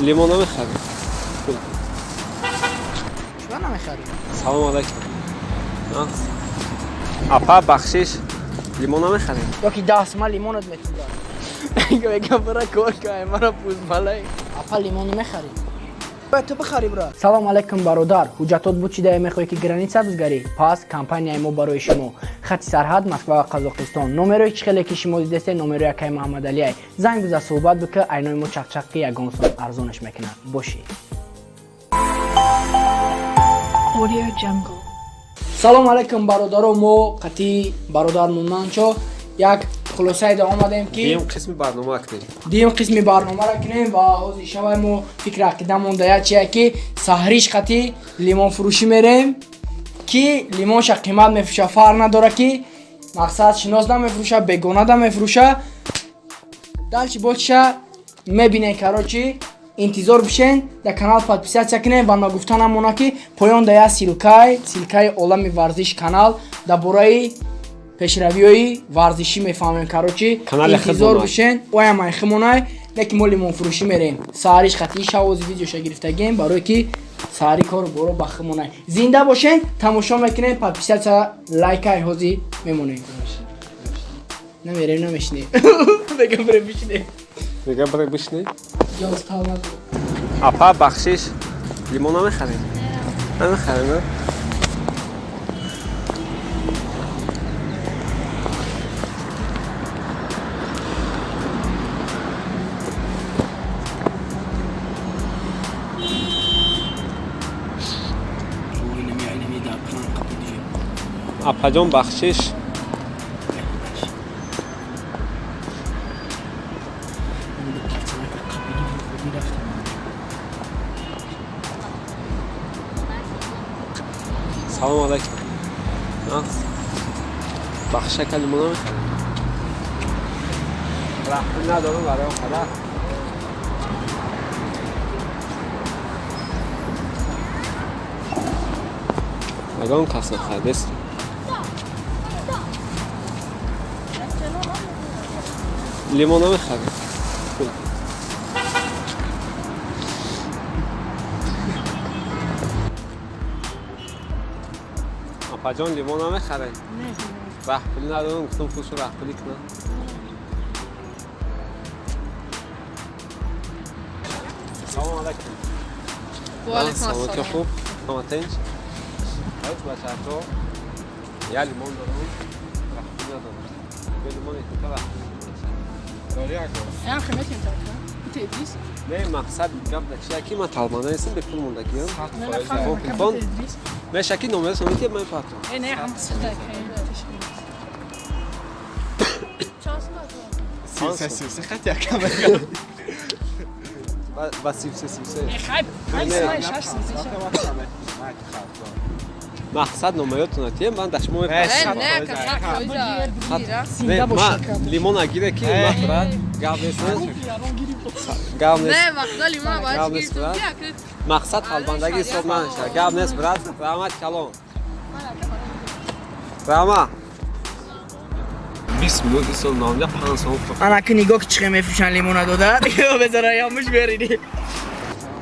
Лимон намехарӣ? Чиба намехарӣ? Салом алайкум. Апа, бахшиш, лимон намехарӣ? Ёки 10 сума лимонат метудад. Мегам бара кор кай, мара пӯзмалай. Апа, лимон мехарӣ? Бояд ту бихарӣ, бра. Салом алайкум, бародар. Ҳуҷҷатот буд, чидае мехоҳӣ, ки граница бизгарӣ? Пас компанияи мо барои шумо. Хати сарҳад Москва ва Қазоқистон. Номерои чӣ хеле ки шумо дидесте, номерои акаи Муҳаммадалиай. Занг биза, суҳбат бикӣ, айнои мо чақчақ ки ягон сом арзонаш мекунад. Бошӣ. Audio Jungle. Салом алайкум, бародаро. Мо қатъи бародар Муманчо як хулосае да омадем, ки Дуюм қисми барнома кунем. Дуюм қисми барномаро кунем ва ҳозир шавай мо фикр ақидамон да як чия, ки саҳриш қатӣ лимонфурӯшӣ мерем, ки лимонша қимат мефурӯша, фарқ надора, ки мақсад шинос намефурӯша, бегона намефурӯша. Дальше бошша мебинем. Короче, интизор бишен, дар канал подписаться кунем ва нагуфта намона, ки поён да як ссылкаи Олами варзиш канал, дар бораи пешравиҳои варзишӣ мефаҳмем. Короче, Канали интизор худмонай. бишен, оямай химонай. Лекин мо лимонфурӯшӣ мерем саҳариш қатъи шавози видеоша гирифтагем, барое ки саҳари кору боро ба химонай. Зинда бошен, тамошо мекунем, подписаться, лайкай ҳози мемонем. Намерем, намешинем, мегам бирем бишинем. Мегам бирем бишинем? Ёстал надорам. Апа, бахшиш, лимон намехарӣ? Намехарӣ, на? Апаҷон, бахшиш. Салом алайкум. Бахшиш, ака, лимон намехарӣ? Раҳпул надорам барои он қадар. Ягон кас нахаридест. Лимон намехарӣ? Апаҷон, лимон намехарӣ? Раҳпулӣ надорам, гуфтам пулшо раҳпулӣ кунам. Салом алайкум. Ваалайкум Саломатӣ. ассалом. Хуб, ҳама тинч? Ҳеҷ бачаҳо, я лимон дорам, раҳпулӣ надорам. Бе лимон ика раҳпулӣ. Не, мақсад гап да чия, ки ман талбанда нестам, бепул мондагиам. Телефон меша, ки номераш номити ман патом. Си хат якам. Ба 33 33. Мақсад номеротона тием, ман да шумо Не, не, каса. Не, ма лимона гире, ки ма брат, гап нест. Гап нест. Не, вақта лимона Гап бояд нест, гирифтум брат. ки аки. Мақсад талбандаги ҳисоб наша. Гап нест, брат. Раҳмат калон. Раҳмат. 20 минут исол номля 5 сом. Ана ки нигоҳ, ки чихе мефурӯшанд лимона, додар. Безара ямуш берини.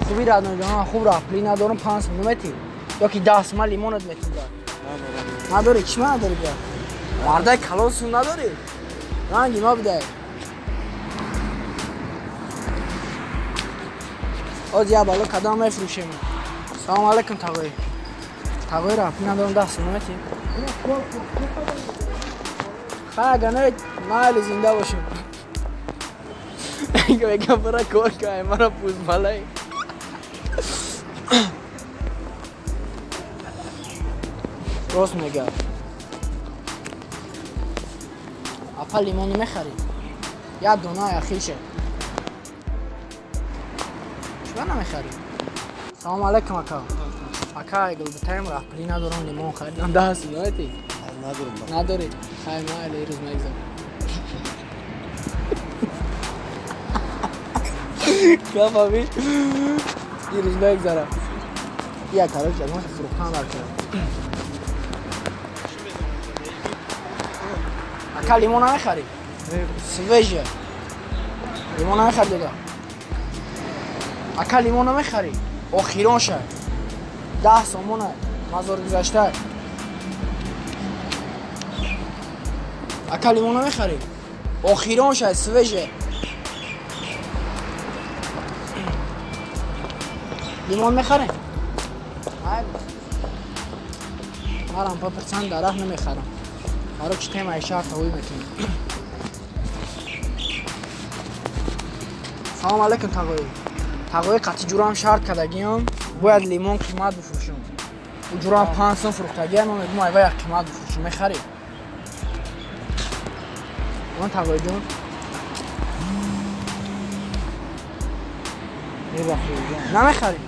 Хуби, радноҷон, хуб, раҳпулӣ надорам, 5 сом наметӣ? Ё ки 10 сума лимонат метудад? Надорӣ? Чима надорӣ, бия? Мардай калон, сум надорӣ? Ранги ма бидай. Оз я бало кадам мефурӯшем. Салом алайкум, тағои. Тағои, раҳпулӣ надорам, 10 сум наметӣ? Хай, агар не, майли, зинда бошем. Мегам бара кор кай, мара пӯзмалай. Рост мега. Апа, лимону мехарӣ? Як дона ахише. Чиба намехарӣ? Салом алайкум, ака. Ака, гулбитаем, раҳпулӣ надорам, лимон харидам, 10 сум наметӣ? Надорам. Надорӣ? Хай, майли, рӯз мегзарам. Кафави, ирӯз мегзарам. Я, короче, ягон фурӯхтан дар кардам. Ака, лимон намехарӣ? Свежий лимон намехарӣ, дода? Ака лимон намехарӣ? Охирон шай. 10 сомона. Мазор гузашта. Ака лимон намехарӣ? Охирон шай, свеже. Лимон мехарем? Ай. Марам папирсан дарах намехарам. Короче, темаи шаҳр тавӣ мекунем. Салом алейкум тағоӣ. Тағои қатъи ҷурам шарт кардагиам, бояд лимон қимат бифурӯшам. Ӯ ҷурам 5 сом фурӯхтагиам, ман мегӯм айва як қимат бифурӯшам, мехарӣ? Ман тағоиҷон. Намехарӣ?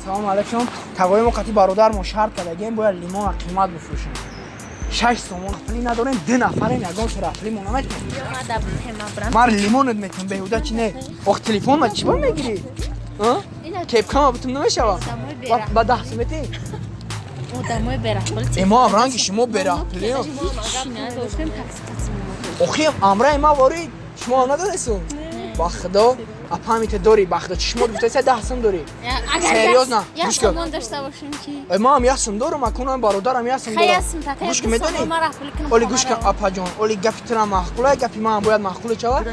Салом алейкум. Тағои мо қатъи бародармо шарт кардагием, бояд лимон қимат бифурӯшам. 6 сомон пули надорем, 2 нафарем, ягон шарафли мо наметем. Мар лимонат метем, беҳуда чи не? Ох, телефон ма чӣ ба мегирӣ? Кепкама бутум намешава? Ба 10 сом метӣ? Одамои бераҳпул. Э, мо амранги шумо бераҳпулием. Охи, амраи ма ворид, шумо ам надонестум? Ба худо, апамите дорӣ, ба худо, чишмот гуфтаиса 10 сом дорӣ. Серьёзно, гӯш кун. Сомон дошта бошем чи? Э, ма ам 1 сом дорам, акунам бародарам 1 сом дорам. Гӯш кун, медонӣ? Оли гӯш кун, апаҷон, оли гапи тура маъқула, гапи ман бояд маъқул шавад.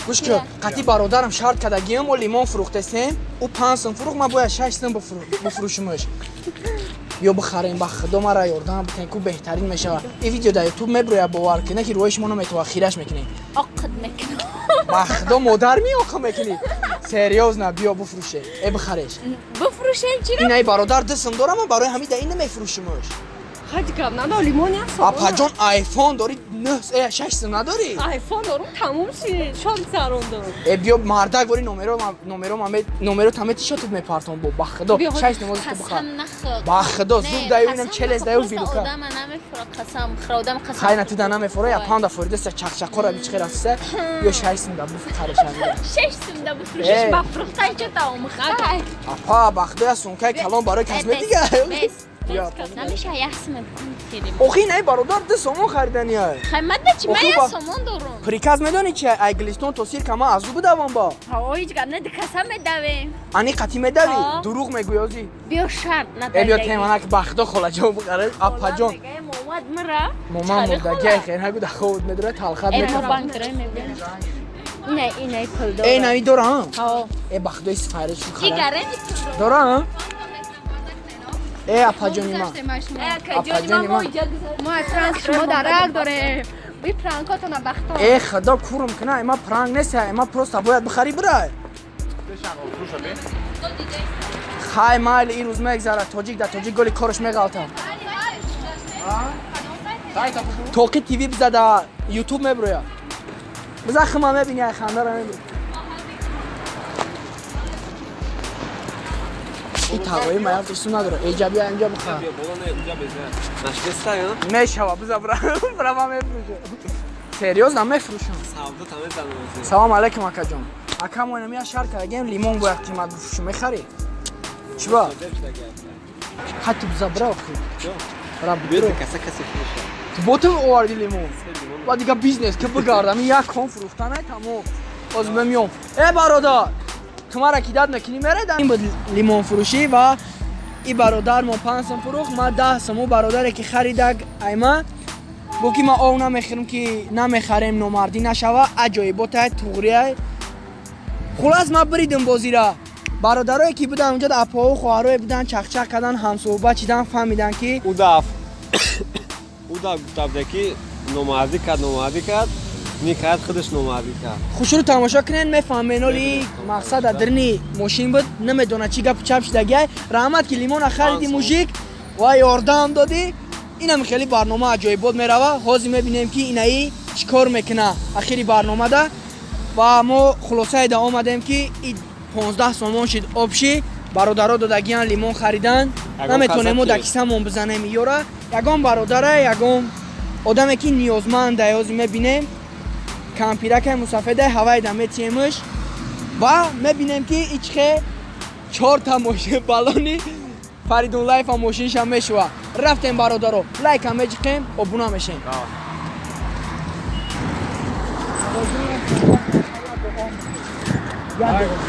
Гӯш кун, қатъи бародарам шарт кардагиам, мо лимон фурӯхтесем, ӯ 5 сом фурӯхт, ман бояд 6 сом бифурӯшимаш. Ё бихарем, ба худо мара ёрдам битен, ку беҳтарин мешавад. Ин видео дар ютуб меброяд, бовар кунед, не ки рӯи шумо наметавад, хираш мекунед. Оқид мекунам. Ба худо модар меоқӣ мекунӣ. Серьёзно, биё бифурӯше. Э, бихареш. Бифурӯшем чиро? Ин ай бародар 2 сом дорам, ман барои ҳамин да ин намефурӯшимаш. Ҳаҷ гап надор, лимон 1 сом. Апаҷон, айфон дорӣ, 9, 6 сом надорӣ? Айфон дорум, тамом шид, шод гузарондум. Э, биё мардак вори номеро тамети шотат мепартом бо, ба худо, 6 намоз ту бихар. Ба худо, зуд даю инам челез даю вилука. Одама намефура, қасам, хӯра одам қасам. Хай на ту да намефура, я панда фурида, чақчақора бичхе рафтса, ё 6 сом да бифурӯшам. 6 сом да бифурӯшиш, ба фурӯхтан чӣ таом хай? Апа, ба худо, я сумкаи калон барои косметика. Намеша 1 сом бикун. Охи, не бародар 2 сомон хариданӣ ай. Хай мада чи ман 1 сомон дорум. Приказ медонӣ чи ай Глистон то сир кама аз ӯ бидавам ба. Ҳа, ҳеҷ гап не, ду каса медавем. Ани қатӣ медавӣ? Дурӯғ мегӯӣ озӣ. Биё шарт надорӣ. Э, биё теманак ба худо холаҷон бихаред. Апаҷон. Момад мара. Моман мурдагӣ хер нагу да хоб медора талхат мекунад. Э, банк дора мебинам. Ина, ина пул дора. Э, нави дора? Ҳа. Э, ба худо истифода чун Чӣ гарани дора? Э, апаҷони ман. Апаҷони ман. Мо пранк шумо дарак дорем. Би пранкотона бахтон. Э, худо курум куна, ма пранк нест, ма просто бояд бихарӣ бирай. Хай майли, ин рӯз мегзарад, тоҷик да тоҷик голи кораш меғалтам. Тоқи ТВ биза да ютуб меброя. Биза хима мебини, ай хандара мебини. Ин тағои маяфт исм надора. Эҷа бия инҷа бихар. Мешава, биза бира ман мефурӯшам. Серьёзно мефурӯшам. Салом алейкум акаҷон. Ака мо инам я шарт кардагем, лимон бояд қимат бифурӯшам, мехарӣ? Чӣ ба? Ҳатто биза бира охи. Бира бира. Ту бо ту оварди лимон. Ба дига бизнес ки бигардам, ин як кон фурӯхтан ай тамом. Боз мемиём. Э бародар, ту мара ки дад мекунӣ мереда. Ин буд лимонфурӯшӣ ва и бародар мо 5 сом фурӯхт, ма 10 сом. Ӯ бародаре ки харидак айма гуфт ки ман ов намехӯрам, ки намехарем, номардӣ нашава, аҷоиботай туғрияй. Хулас ман биридим бозира. Бародарое ки будан унҷо, апоҳу хоҳарое будан, чақчақ кардан, ҳамсӯҳбат шидан, фаҳмидан ки ӯ даф гуфта буде ки номардӣ кард, номардӣ кард, никард, худаш номардӣ кард. Хушрӯ тамошо кунед, мефаҳмед оли мақсад дар дарини мошин буд, намедонад чӣ гапу чап шидагиай. Раҳмат ки лимона хариди мужик ва ёрдам додӣ. Инам хеле барнома аҷоибот мерава. Ҳозир мебинем ки инаи чӣ кор мекуна ахири барномада. Ва мо хулосаеда омадем ки и 15 сомон шид обши. Бародаро додагиян лимон харидан, наметонем мо дар кисамон бизанем иёра. Ягон бародара, ягон одаме ки ниёзманда, ҳозир мебинем кампиракай мусафедай ҳавайда метиемш ва мебинем ки ичхе 4та мошин балони Фаридун Лайфа мошинша мешува. Рафтем бародаро, лайка меҷиқем, обуна мешем.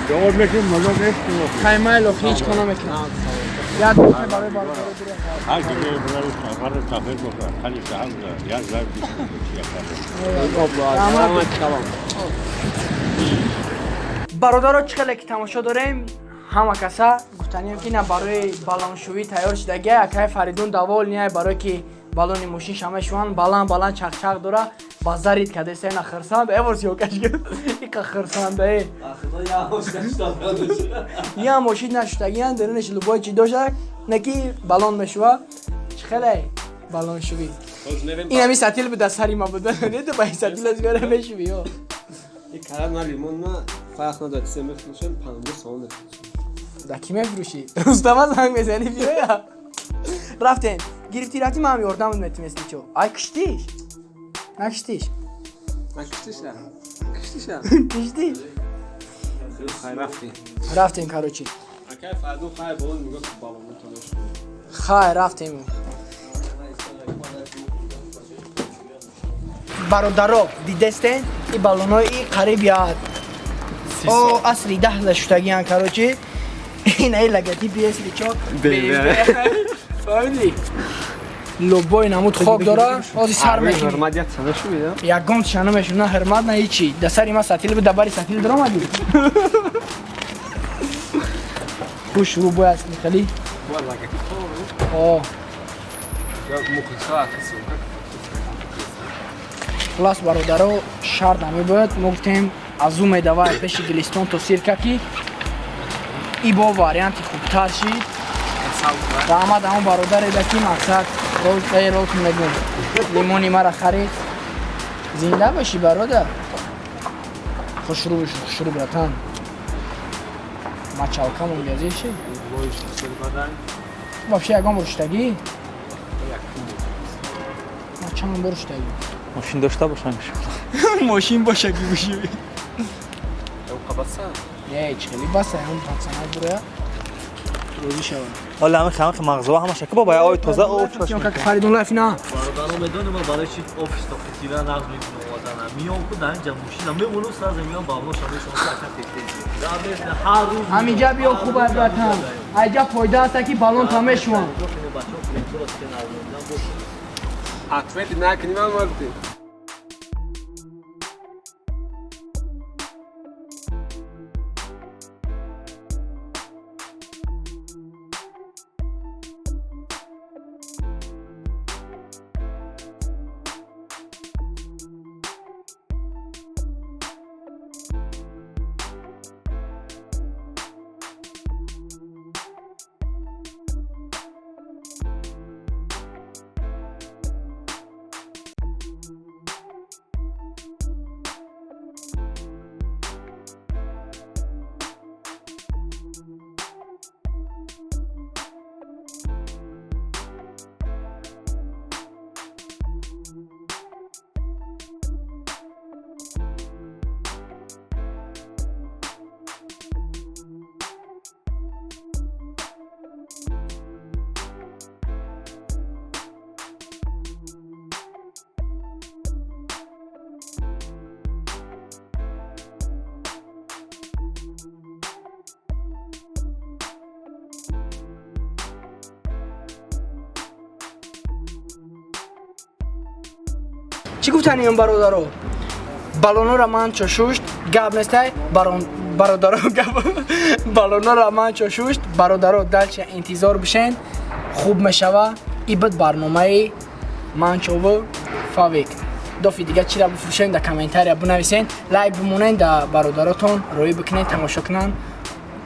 Ҷавоб мекунем, маза нест. Хаймайло ҳеҷ кор намекунам. Як дақиқа барои бародаро дурӯғ. Ҳар ки барои сафар сафар бошад, хали шаҳр як зарб. Бародаро чӣ хеле ки тамошо дорем, ҳама каса гуфтанием ки на барои баллоншӯӣ тайёр шудагия. Акай Фаридун давол ния барое ки баллони мошин шама шуван баланд баланд чақчақ дора ба зарид кадеса на хирсанд эвор сиёкаш ика хирсандае я мошин нашудагиян дарунаш любой чи дошак на ки баллон мешува. Чӣ хеле баллоншӯӣ ин ҳами сатил буда сари ма буда не ту ба ин сатил аз гара мешувӣ ё ин кара на лимон на фарқ надорад чизе мефурӯшем 50 сомон мефурӯшем. Да ки мефурӯшӣ? Рустама занг мезанӣ биёя. Рафтем. Гирифтӣ рафтӣ ман ҳам ёрдамат метим если чо. Ай киштиш? Накиштиш? Накиштиша. Киштиша. Киштиш? Хай рафтем. Рафтем короче. Акай Фаридун хай балон нигоҳ кун балону то. Хай рафтем. Бародаро дидестен и баллонои қариб як о асри 10 шудагиян короче. Ин ай логотипи если чо. Фаҳмидӣ? Любой намуд хок дора, ҳозир сар мекунӣ. Ҳурмат як сана шумида? Ягон чиша намешуд, на ҳурмат, на ҳечи. Да сари ман сатил буд, да бари сатил даромадӣ. Хушрӯ бояд хеле. О. Хулас бародаро шарт намебояд. Мо гуфтем аз ӯ медавай пеши Гулистон то сирка ки и бо варианти хубтар шид. Раҳмат ҳамон бародареда ки мақсад рол мегӯм лимони мара харид. Зинда бошӣ бародар. Хушрӯ бош, хушрӯ братан. Мачалкамон газиши. Вообще ягон бор шудагӣ? Ма чанд бор шудагӣ? Мошин дошта бошам. Мошин бошагӣ бошӣ. Не, чӣ хеле баса, ҳам пацана буроя. Розӣ шавад. Ҳоло ҳамин хамин мағзаҳо ҳамаша ки бобо ой тоза об чош. Как Фаридун лайф на. Бародаро медонем ман барои чи офис то қитира нағз мекунам оварданам. Миём ку дар инҷа мошина мемонам сразу миём бавлоша мешавам ака тез-тез. Ҳар рӯз ҳаминҷа биё хуб аст братан. Айҷа фоида аст ки баллон та мешувам. Ответ накунӣ ман мардӣ. Чӣ гуфтанем бародаро? Баллонора ман чошушт, гап нестай, бародаро гап. Баллонора ман чошушт, бародаро дальше интизор бишен, хуб мешава. И буд барномаи ман чову Фавик. Дофи дига чира бифурӯшен дар комментария бинависен, лайк бимонен да бародаротон, роӣ бикунен, тамошо кунан,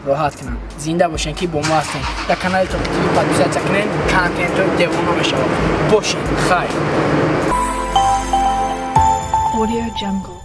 роҳат кунан. Зинда бошен ки бо мо ҳастен. Дар канали Токи ТВ подписаться кунен, контентҳои девона мешавад. Бошен, хайр. Audio Jungle.